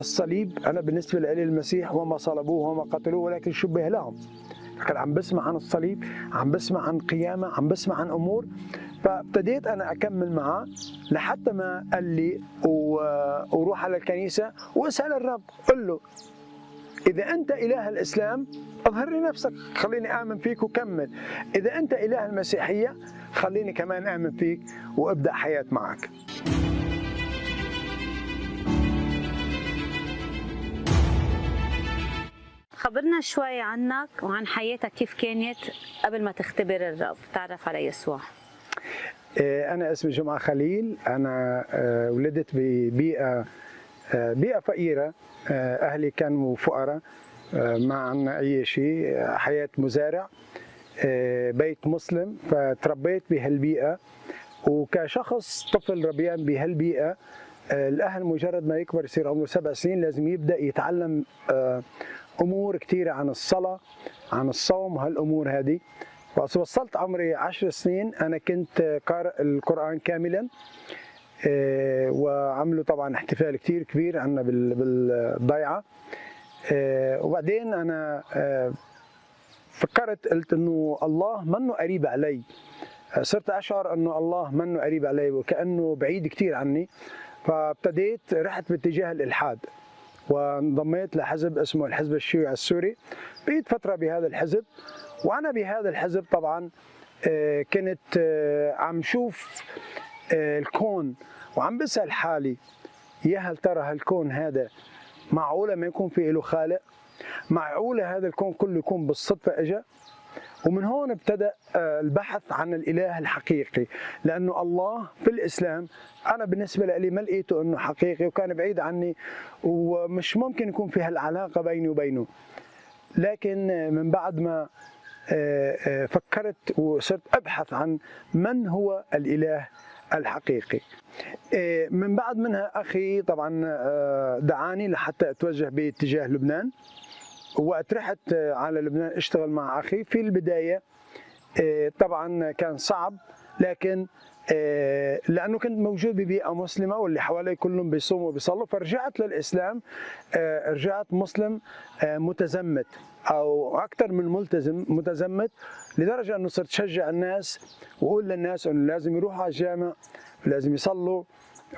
الصليب أنا بالنسبة لي المسيح وما صلبوه وما قتلوه ولكن شبه لهم. لكن عم بسمع عن الصليب، عم بسمع عن قيامة، عم بسمع عن أمور. فابتديت أنا أكمل معه لحتى ما قال لي وروح على الكنيسة واسأل الرب، قل له إذا أنت إله الإسلام أظهر لي نفسك، خليني آمن فيك وكمل. إذا أنت إله المسيحية خليني كمان آمن فيك وأبدأ حياة معك. خبرنا شوي عنك وعن حياتك كيف كانت قبل ما تختبر الرب، تعرف على يسوع. أنا اسمي جمعة خليل، أنا ولدت ببيئة بيئة فقيرة، أهلي كانوا فقراء، ما عندنا أي شيء، حياة مزارع، بيت مسلم، فتربيت بهالبيئة. وكشخص طفل ربيان بهالبيئة، الأهل مجرد ما يكبر يصير عمره 7 سنين لازم يبدأ يتعلم أمور كثيرة عن الصلاة، عن الصوم، وهالأمور هذه. وصلت عمري 10 سنين أنا كنت قارئ القرآن كاملا، وعملوا طبعا احتفال كثير كبير عندنا بالضيعة. وبعدين أنا فكرت، قلت إنه الله منه قريب علي، صرت أشعر إنه الله منه قريب علي وكأنه بعيد كثير عني. فابتديت رحت باتجاه الإلحاد وانضميت لحزب اسمه الحزب الشيوعي السوري. بقيت فترة بهذا الحزب، وأنا بهذا الحزب طبعا كنت عم شوف الكون وعم بسأل حالي، يا هل ترى هالكون هذا معقولة ما يكون في له خالق؟ معقولة هذا الكون كله يكون بالصدفة إجا؟ ومن هون ابتدأ البحث عن الإله الحقيقي، لأنه الله في الإسلام أنا بالنسبة لي ما لقيته أنه حقيقي، وكان بعيد عني ومش ممكن يكون في هالعلاقة بيني وبينه. لكن من بعد ما فكرت وصرت أبحث عن من هو الإله الحقيقي، من بعد منها أخي طبعا دعاني لحتى أتوجه باتجاه لبنان. وقت رحت على لبنان اشتغل مع أخي في البداية، طبعا كان صعب، لكن لأنه كنت موجود ببيئة مسلمة واللي حوالي كلهم بيصوموا وبيصلوا، فرجعت للإسلام. رجعت مسلم متزمت، أو أكثر من ملتزم، متزمت، لدرجة أنه صرت شجع الناس وأقول للناس أنه لازم يروحوا على الجامع، لازم يصلوا،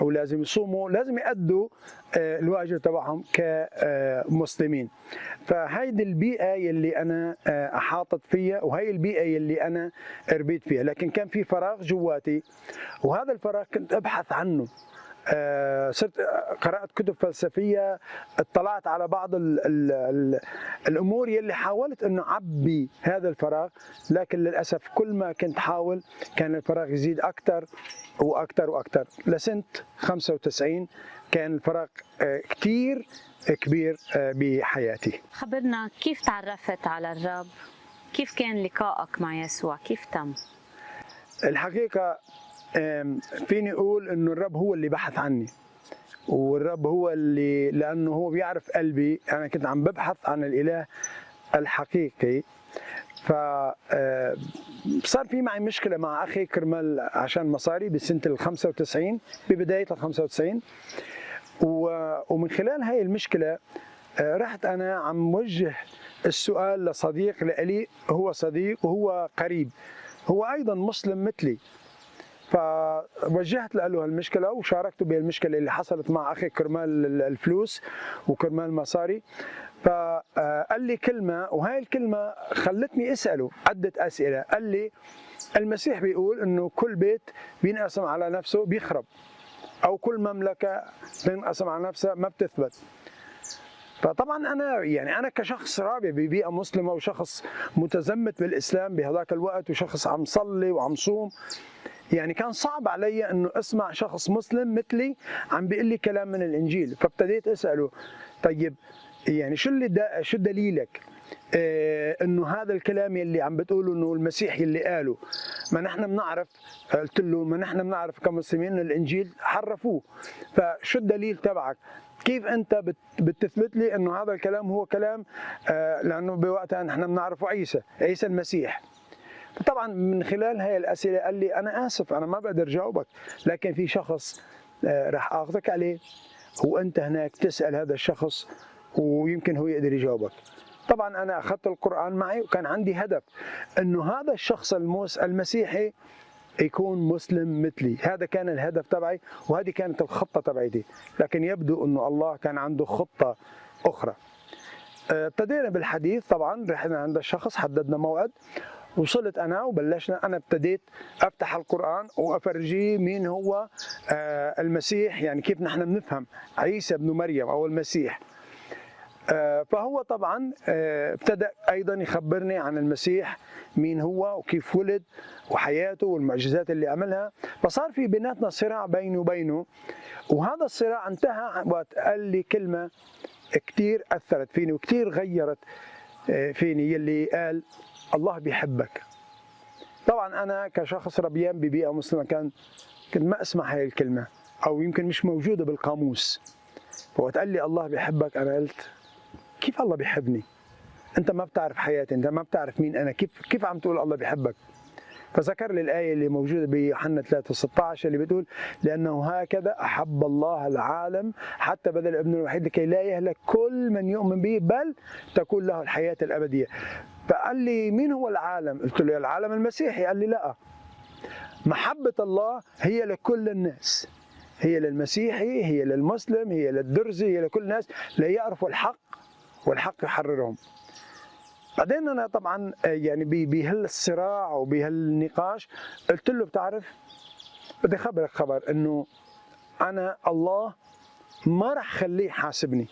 ولازم يصوموا، لازم يأدوا الواجب تبعهم كمسلمين. فهيدي البيئة يلي أنا أحاطت فيها، وهي البيئة يلي أنا ربيت فيها. لكن كان في فراغ جواتي، وهذا الفراغ كنت أبحث عنه. صرت قرأت كتب فلسفية، اطلعت على بعض ال ال ال الأمور يلي حاولت أنه أعبي هذا الفراغ، لكن للأسف كل ما كنت حاول كان الفراغ يزيد أكثر وأكثر وأكثر. لسنة 95 كان الفراغ كثير كبير بحياتي. خبرنا كيف تعرفت على الرب؟ كيف كان لقائك مع يسوع؟ كيف تم؟ الحقيقة فيني أقول إنه الرب هو اللي بحث عني، والرب هو اللي، لأنه هو بيعرف قلبي، أنا كنت عم ببحث عن الإله الحقيقي. فصار في معي مشكلة مع أخي كرمال عشان مصاري بسنة 95، ببداية 95. ومن خلال هاي المشكلة رحت أنا عم وجه السؤال لصديق لإلي، هو صديق وهو قريب، هو أيضا مسلم مثلي. فوجهت له هالمشكلة وشاركته بهالمشكلة اللي حصلت مع أخي كرمال الفلوس وكرمال مصاري. فقال لي كلمة، وهاي الكلمة خلتني أسأله عدة أسئلة. قال لي المسيح بيقول إنه كل بيت بينقسم على نفسه بيخرب، أو كل مملكة بتنقسم على نفسها ما بتثبت. فطبعا انا يعني انا كشخص رابع ببيئه مسلمة وشخص متزمت بالاسلام بهذاك الوقت وشخص عم صلي وعم صوم، يعني كان صعب علي انه اسمع شخص مسلم مثلي عم بيقول لي كلام من الانجيل. فابتديت اساله طيب يعني شو اللي شو دليلك انه هذا الكلام يلي عم بتقوله انه المسيح يلي قاله؟ ما نحن بنعرف، قلت له ما نحن بنعرف كمسلمين انه الانجيل حرفوه، فشو الدليل تبعك؟ كيف انت بتثبت لي انه هذا الكلام هو كلام لانه بوقتها نحن بنعرفه عيسى المسيح. طبعا من خلال هاي الاسئلة قال لي انا اسف انا ما بقدر جاوبك، لكن في شخص راح اخذك عليه وأنت هناك تسأل هذا الشخص ويمكن هو يقدر يجاوبك. طبعا أنا أخذت القرآن معي، وكان عندي هدف أنه هذا الشخص المسيحي يكون مسلم مثلي. هذا كان الهدف تبعي وهذه كانت الخطة تبعتي، لكن يبدو أنه الله كان عنده خطة أخرى. ابتدينا بالحديث، طبعا رحنا عند الشخص، حددنا موعد، وصلت أنا وبلشنا. أنا ابتديت أفتح القرآن وأفرجيه مين هو المسيح، يعني كيف نحن بنفهم عيسى بن مريم أو المسيح. فهو طبعا ابتدأ أيضا يخبرني عن المسيح، مين هو وكيف ولد وحياته والمعجزات اللي عملها. فصار في بيناتنا صراع بيني وبينه، وهذا الصراع انتهى وقت قال لي كلمة كتير أثرت فيني وكتير غيرت فيني، يلي قال الله بيحبك. طبعا أنا كشخص ربيان ببيئة مسلمة كنت ما أسمع هاي الكلمة، أو يمكن مش موجودة بالقاموس. فوقت قال لي الله بيحبك، أنا قلت كيف الله بيحبني؟ أنت ما بتعرف حياتي، أنت ما بتعرف مين أنا، كيف عم تقول الله بيحبك؟ فذكر لي الآية اللي موجودة بيوحنا 3:16 اللي بتقول لأنه هكذا أحب الله العالم حتى بذل ابنه الوحيد لكي لا يهلك كل من يؤمن به بل تكون له الحياة الأبدية. فقال لي مين هو العالم؟ قلت له العالم المسيحي. قال لي لا، محبة الله هي لكل الناس، هي للمسيحي، هي للمسلم، هي للدرزي، هي لكل الناس ليعرفوا الحق والحق يحررهم. بعدين أنا طبعا يعني بهالصراع وبهالنقاش قلت له بتعرف بدي أخبرك خبر، إنه أنا الله ما رح خليه يحاسبني،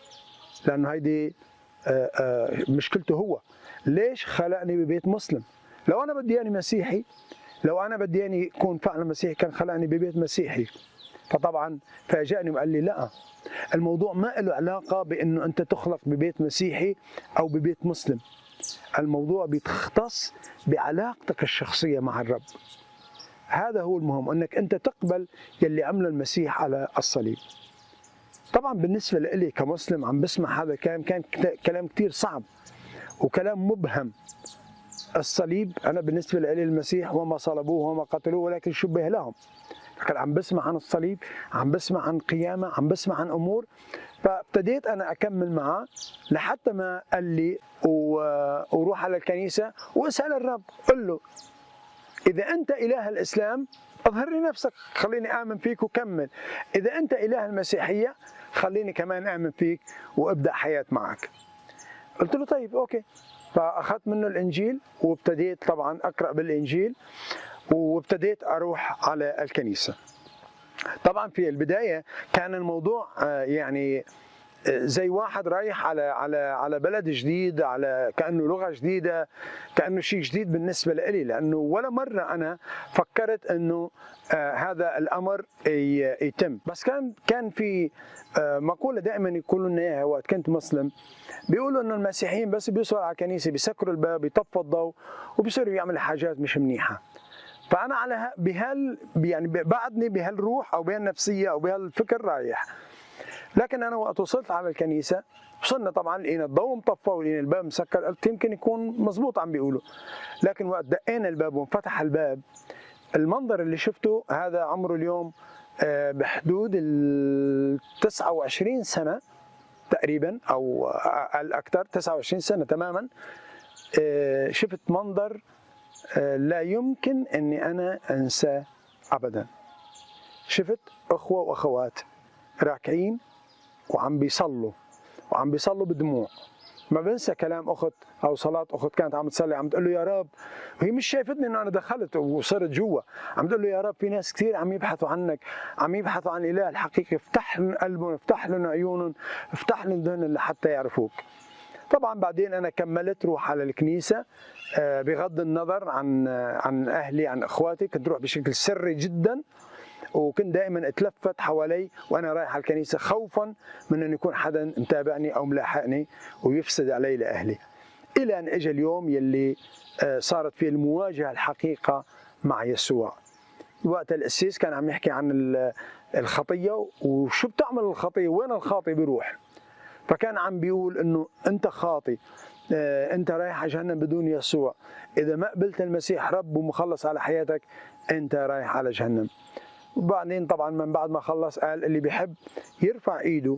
لأنه هيدي مشكلته هو. ليش خلقني ببيت مسلم؟ لو أنا بدي ياني مسيحي، لو أنا بدي ياني أكون فعلا مسيحي كان خلقني ببيت مسيحي. فطبعا فاجأني وقال لي لا، الموضوع ما له علاقة بأنه أنت تخلق ببيت مسيحي أو ببيت مسلم، الموضوع بيتختص بعلاقتك الشخصية مع الرب. هذا هو المهم، أنك أنت تقبل يلي عمله المسيح على الصليب. طبعا بالنسبة لي كمسلم عم بسمع هذا الكلام، كان كلام كتير صعب وكلام مبهم. الصليب أنا بالنسبة لي المسيح وما صلبوه وما قتلوه ولكن شبه لهم. لكن عم بسمع عن الصليب، عم بسمع عن قيامة، عم بسمع عن أمور. فابتديت أنا أكمل معه لحتى ما قال لي وروح على الكنيسة واسأل الرب، قل له إذا أنت إله الإسلام أظهر لي نفسك، خليني آمن فيك وكمل. إذا أنت إله المسيحية خليني كمان آمن فيك وأبدأ حياة معك. قلت له طيب أوكي. فأخذت منه الإنجيل وابتديت طبعا أقرأ بالإنجيل، وابتديت أروح على الكنيسة. طبعا في البداية كان الموضوع يعني زي واحد رايح على على على بلد جديد، على كأنه لغة جديدة، كأنه شيء جديد بالنسبة لي، لأنه ولا مرة أنا فكرت أنه هذا الأمر يتم. بس كان في مقولة دائما يقولوا لنا إياها وقت كنت مسلم، بيقولوا أنه المسيحيين بس بيوصلوا على الكنيسة بيسكروا الباب، بيطفوا الضوء، وبيصيروا يعملوا حاجات مش منيحة. فأنا على بهال يعني بعدني بهالروح أو بهالنفسية أو بهالفكر رايح. لكن أنا وقت وصلت على الكنيسة، وصلنا طبعا لقينا الضوء مطفى ولقينا الباب مسكر، قلت يمكن يكون مزبوط عم بيقولوا. لكن وقت دقينا الباب وانفتح الباب، المنظر اللي شفته هذا عمره اليوم بحدود ال 29 سنة تقريبا أو أقل أكثر، 29 سنة تماما. شفت منظر لا يمكن أني أنا أنساه أبدا. شفت أخوة وأخوات راكعين وعم بيصلوا، وعم بيصلوا بدموع. ما بنسى كلام أخت أو صلاة أخت كانت عم تصلي، عم تقول له يا رب، وهي مش شايفتني إنه أنا دخلت وصرت جوا، عم تقول له يا رب في ناس كثير عم يبحثوا عنك، عم يبحثوا عن الإله الحقيقي، افتح لهم قلبهم، افتح لهم عيونهم، افتح لهم ذهنهم لحتى يعرفوك. طبعا بعدين أنا كملت روح على الكنيسة بغض النظر عن أهلي، عن إخواتي، كنت روح بشكل سري جدا، وكنت دائما اتلفت حوالي وانا رايح على الكنيسه خوفا من انه يكون حدا متابعني او ملاحقني ويفسد علي لاهلي. الى ان اجى اليوم يلي صارت فيه المواجهه الحقيقه مع يسوع. وقت القسيس كان عم يحكي عن الخطيه وشو بتعمل الخطيه، وين الخاطي بيروح. فكان عم بيقول انه انت خاطي، انت رايح على جهنم بدون يسوع، اذا ما قبلت المسيح رب ومخلص على حياتك انت رايح على جهنم. وبعدين طبعا من بعد ما خلص قال اللي بيحب يرفع ايده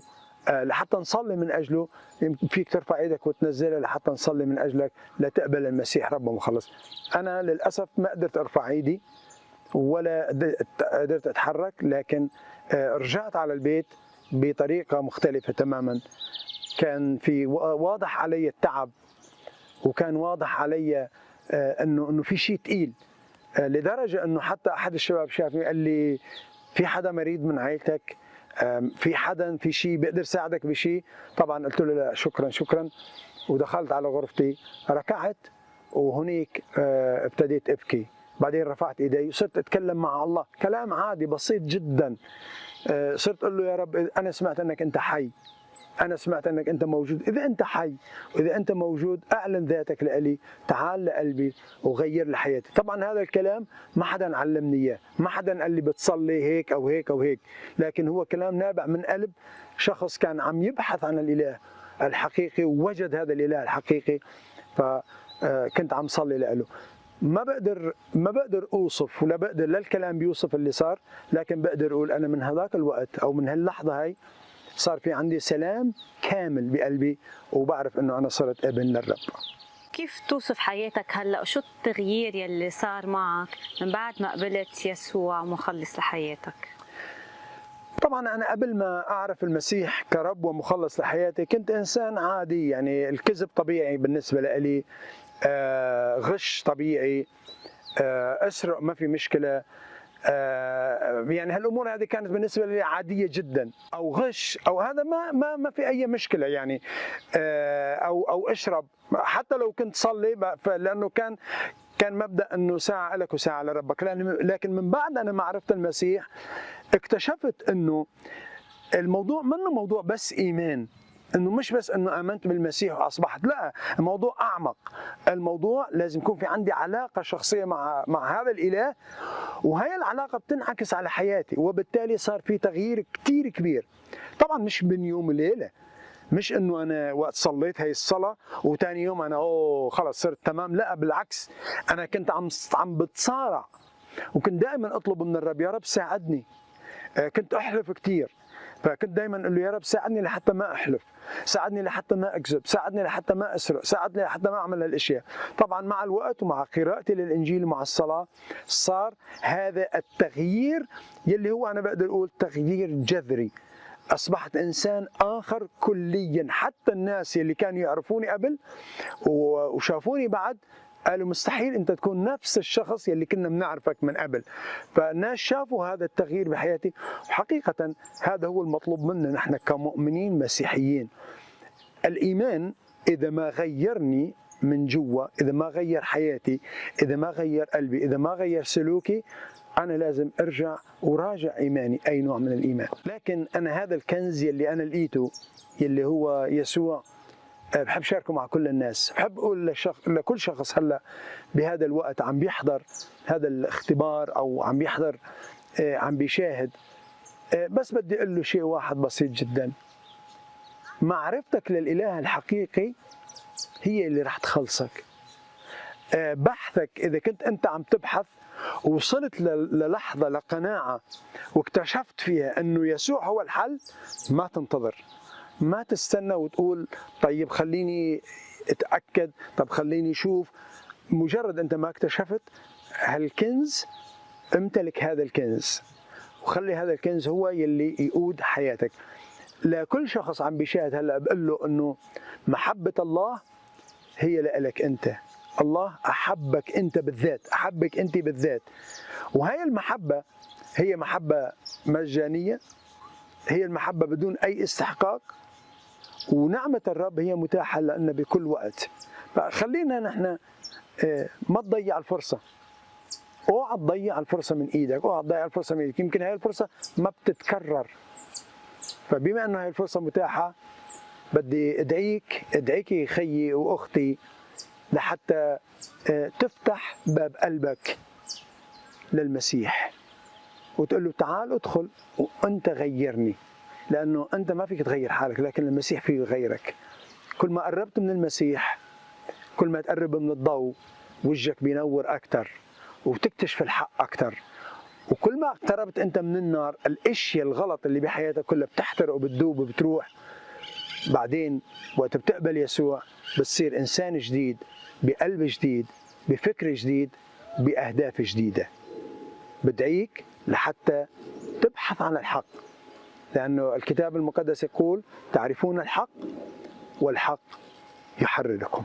لحتى نصلي من اجله، فيك ترفع ايدك وتنزلها لحتى نصلي من اجلك لتقبل المسيح رب ومخلص. انا للاسف ما قدرت ارفع ايدي ولا قدرت اتحرك، لكن رجعت على البيت بطريقة مختلفة تماما. كان في واضح علي التعب، وكان واضح علي انه في شيء ثقيل، لدرجة انه حتى احد الشباب شافني قال لي في حدا مريض من عائلتك؟ في حدا في شيء بقدر ساعدك بشيء؟ طبعا قلت له لا شكرا شكرا، ودخلت على غرفتي ركعت، وهنيك ابتديت ابكي. بعدين رفعت ايدي وصرت اتكلم مع الله كلام عادي بسيط جدا. صرت اقول له يا رب انا سمعت انك انت حي، انا سمعت انك انت موجود، اذا انت حي واذا انت موجود اعلن ذاتك لإلي، تعال لقلبي وغير لي حياتي. طبعا هذا الكلام ما حدا علمني اياه، ما حدا قال لي بتصلي هيك او هيك او هيك، لكن هو كلام نابع من قلب شخص كان عم يبحث عن الاله الحقيقي ووجد هذا الاله الحقيقي. فكنت عم صلي له. ما بقدر اوصف ولا بقدر، لا الكلام بيوصف اللي صار، لكن بقدر اقول انا من هذاك الوقت او من هاللحظة هاي صار في عندي سلام كامل بقلبي، وبعرف انه انا صرت ابن للرب. كيف توصف حياتك هلا وشو التغيير يلي صار معك من بعد ما قبلت يسوع مخلص لحياتك؟ طبعا انا قبل ما اعرف المسيح كرب ومخلص لحياتي كنت انسان عادي، يعني الكذب طبيعي بالنسبة لي، غش طبيعي، اسرق ما في مشكلة، يعني هالامور هذه كانت بالنسبة لي عادية جدا، او غش او هذا ما في اي مشكلة يعني، او اشرب حتى لو كنت صلي، لانه كان مبدا انه ساعة لك وساعة لربك. لكن من بعد انا ما عرفت المسيح اكتشفت انه الموضوع منه موضوع بس ايمان، انه مش بس انه امنت بالمسيح واصبحت، لا، الموضوع اعمق. الموضوع لازم يكون في عندي علاقة شخصية مع هذا الاله، وهي العلاقة بتنعكس على حياتي، وبالتالي صار في تغيير كثير كبير. طبعا مش من يوم وليلة، مش انه انا وقت صليت هي الصلاة وثاني يوم انا خلص صرت تمام، لا بالعكس، انا كنت عم بتصارع، وكنت دائما اطلب من الرب يا رب ساعدني. كنت احلف كثير، فكنت دائما اقول له يا رب ساعدني لحتى ما احلف، ساعدني لحتى ما اكذب، ساعدني لحتى ما اسرق، ساعدني لحتى ما اعمل هالاشياء. طبعا مع الوقت ومع قراءتي للانجيل ومع الصلاة صار هذا التغيير يلي هو انا بقدر اقول تغيير جذري. اصبحت انسان اخر كليا. حتى الناس يلي كانوا يعرفوني قبل وشافوني بعد قالوا مستحيل انت تكون نفس الشخص يلي كنا بنعرفك من قبل. فالناس شافوا هذا التغيير بحياتي، وحقيقة هذا هو المطلوب منا نحن كمؤمنين مسيحيين. الإيمان إذا ما غيرني من جوا، إذا ما غير حياتي، إذا ما غير قلبي، إذا ما غير سلوكي، أنا لازم أرجع وراجع إيماني، أي نوع من الإيمان. لكن أنا هذا الكنز يلي أنا لقيته يلي هو يسوع بحب شاركه مع كل الناس. بحب أقول لكل شخص هلأ بهذا الوقت عم بيحضر هذا الاختبار أو عم بيحضر عم بيشاهد، بس بدي أقول له شيء واحد بسيط جدا: معرفتك للإله الحقيقي هي اللي رح تخلصك. بحثك إذا كنت أنت عم تبحث وصلت للحظة لقناعة واكتشفت فيها أنه يسوع هو الحل، ما تنتظر، ما تستنى وتقول طيب خليني اتأكد، طب خليني اشوف. مجرد انت ما اكتشفت هالكنز، امتلك هذا الكنز وخلي هذا الكنز هو يلي يقود حياتك. لكل شخص عم بيشاهد هلا بقول له انه محبة الله هي لك انت، الله احبك انت بالذات، احبك انت بالذات. وهي المحبة هي محبة مجانية، هي المحبة بدون اي استحقاق، ونعمة الرب هي متاحة لنا بكل وقت. فخلينا نحن ما تضيع الفرصة، اوعى تضيع الفرصة من ايدك، اوعى تضيع الفرصة من ايدك، يمكن هاي الفرصة ما بتتكرر. فبما انه هاي الفرصة متاحة، بدي ادعيك خيي واختي لحتى تفتح باب قلبك للمسيح وتقول له تعال ادخل وانت غيرني، لانه انت ما فيك تغير حالك، لكن المسيح فيه يغيرك. كل ما قربت من المسيح، كل ما تقرب من الضوء، وجهك بينور اكثر وتكتشف الحق اكثر. وكل ما اقتربت انت من النار، الاشياء الغلط اللي بحياتك كلها بتحترق وبتذوب وبتروح. بعدين وقت بتقبل يسوع بتصير انسان جديد، بقلب جديد، بفكر جديد، باهداف جديدة. بدعيك لحتى تبحث عن الحق، لانه الكتاب المقدس يقول: تعرفون الحق والحق يحرركم.